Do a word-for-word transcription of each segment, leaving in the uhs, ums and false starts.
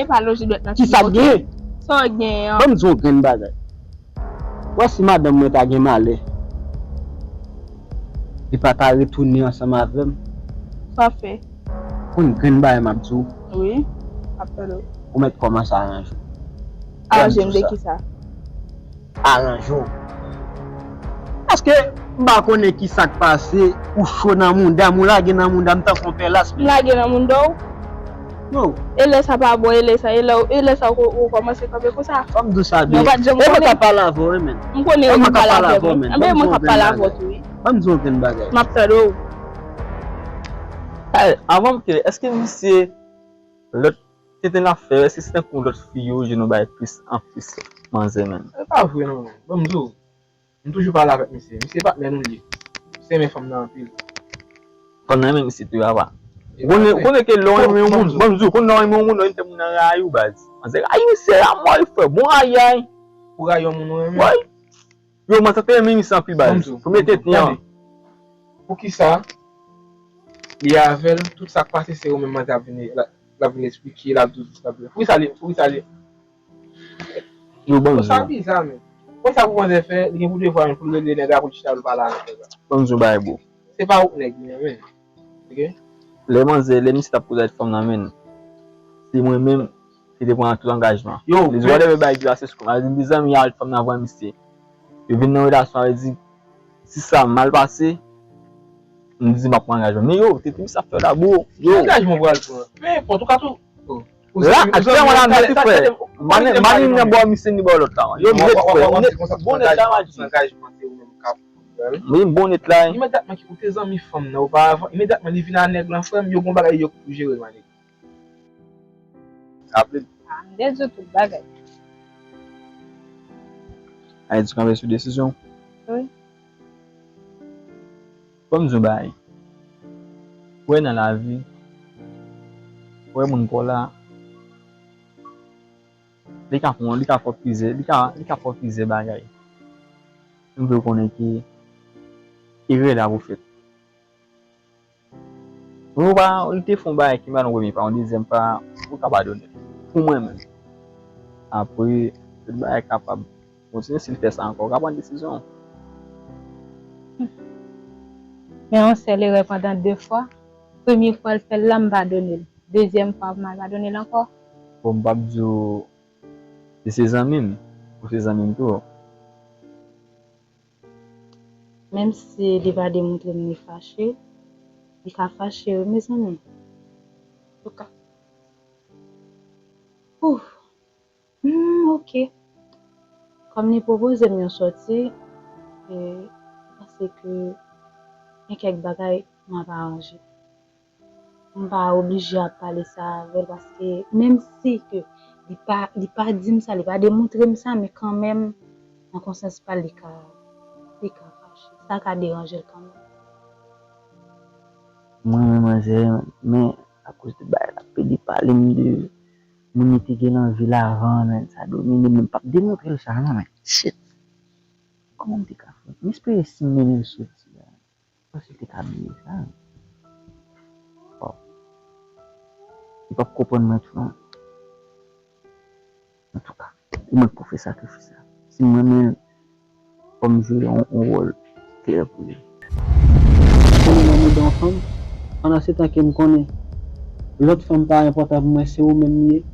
Dèyè pa lonje dwèt nan ti kote. Ki sa k genyen? Sa w genyen an? Ban m di w yon grenn bagay. Wè si madanm mwen ta gen malè, li pa ta retounen ansanm avè m. Sa w fè? Konn grenn bagay m ap di w. Wi, m ap tande w. Ou mèt kòmanse aranje w. Aranje m de ki sa? Aranje w. Paske m pa konnen ki sa k pase, ou cho nan mounda m, ou lage nan mounda m tankou yon pèlas. M lage nan mounda w? Yo. E lè sa pa bon, e lè sa, e lè, e lè sa ou, ou kòmanse kanpe konsa? Ban m di w sa byen. Mwen pa t janm konnen. E mwen k ap pale avè w, wi, menn. M konnen ou k ap pale avè mwen. Anben, e mwen k ap pale avè w tou, wi. Ban m di w yon grenn bagay. M ap tande w. Ay, avan m kite, èske misye lòt tenten l ap fè, èske se tankou lòt fi yo, je nou bay plis an plis manzè menm? E pa vre non, menn. Ban m di w. M toujou pale avèk misye. Misye patnè nou li ye. Misye renmen fanm nan anpil. Fanm nan renmen misye tou, apa. Ou konnen, ou konnen ke lè w renmen yon moun, ban m di w, konnen lè w renmen yon moun, lè w te moun nan rayi w, baz. Manzè rayi misye a mò, wi, frè. Bon rayi, ay. Ou rayi yon moun ou renmen? Wi. Yo, manzè te renmen misye anpil, baz. Ban m di w, premye tenten an. Tande. Poukisa li avè l, tout sa k pase, se ou menm manzè ap vin, l ap vin eksplike, l ap di w tout sa. Poukisa li, poukisa li Yo, ban m di w. Sa biza, men. Konsa pou manzè fè, li gen pou devwa, men pou l rele nèg la pou l chita, pou l pale avè nèg la. Ban m di w bagay, bro. Se pa ou k nèg li, men. Oke? Lè manzè, lè misye t ap koze avèk fanm nan, men, se mwen menm ki te pran tout angajman. Yo, li di, whatever bagay ki pase sou kò m, li di, mezanmi, avèk fanm nan, vwè misye. Yo vin nan relasyon, sa vle di, si sa mal pase, m di m ap pran angajman. Men yo, te pi sa fè la, bro. Yo. Ki angajman w pral pran? Pe enpòt, ou ka tou. La, aktyèlman la, m rete frè. Mani nan bò misye ni bò lòt la. Yo, m ret frè. Bon nèt la, m a di. Wi, m bon nèt la. Imedyatman ki ou te zanmi fanm nan oparavan, imedyatman li vin a nèg lan, frè m, yo gon bagay yo k pou jere, mani. Raple m. Ah, m dedu tout bagay. Ay di kanpe sou desizyon. Wi. Ban m di w bagay. Ou wè nan lavi, ou wè moun pa w la, li ka pran, li ka fè w plizyè, li ka, li ka fè w plizyè bagay. M vle w konnen ke erè la pou fèt. Ou pa, li te fè yon bagay ki mal yon premye fwa, yon dezyèm fwa, ou ka padone l. Pou mwen menm. Apre, tout bagay kapab kontinye, si l fè sa ankò, ou ka pran desizyon. Men yon sèl erè pandan de fwa. Premye fwa l fè l la, m padone l. Dezyèm fwa, m pa padone l ankò. Bon, m p ap di w, li se zanmi m, ou se zanmi m tou. Menm si li pa demontre m li fache, li ka fache wi, mezanmi. Antouka. Ouf. Hmm, oke. Kòm li pwopoze m yon sòti, e, m panse ke gen kèk bagay m ap aranje. M pa oblije ap pale sa avè l, paske menm si ke li pa, li pa di m sa, li pa demontre m sa, men kanmenm, nan konsyans pa l, li ka, li ka fache. Sa ka deranje l kanmenm. Mwen renmen manzè, men akoz de bagay la, pede pale m de moun li te gen nan vi l avan, men sa domine m, men m p ap demontre l sa non, men shit. Kòman m te ka fè? M espere si m mennen l soti a. Paske l te ka bliye sa. Bon. Li p ap konprann mwen tou non. Antouka, ou mèt pou fè sakrifis la. Si m renmen l, fò m jwe yon, yon wòl klè pou li. Konnen nan mouda yon fanm, pandan se tan ke m konnen lòt fanm pa enpòtan pou mwen, se ou menm li ye.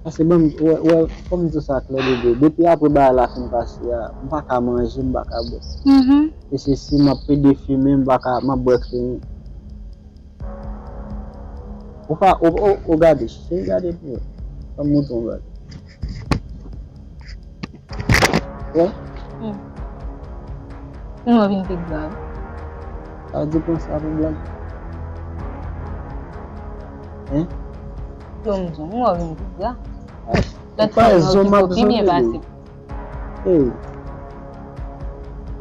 Paske ban m, wè, wè, fò m di w sa klè, bebe. Depi apre bagay la fin pase a, m pa ka manje, m pa ka bwè. Mhm. E se si m ap pede fimen, m pa ka, m ap bwè kleren. Ou pa, ou, ou, ou gade, se gade pou wè. Fò m montre w bagay. Wè? Hmm. Ou vin pi gra. Sa di pran sa pou blag. Hein? Yo m di w, ou vin pi gra. Lòt fwa, ou te pi byen pase. Ey.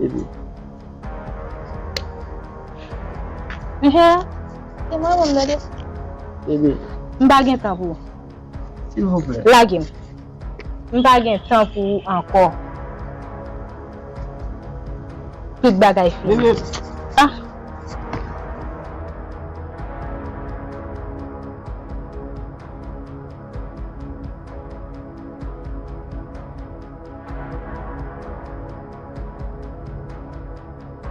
Epi. Ehe. Se mwen, mwen gade. Epi. M pa gen tan pou ou. Silvouplè. Lage m. M pa gen tan pou ou ankò. Tout bagay fini. Bebe,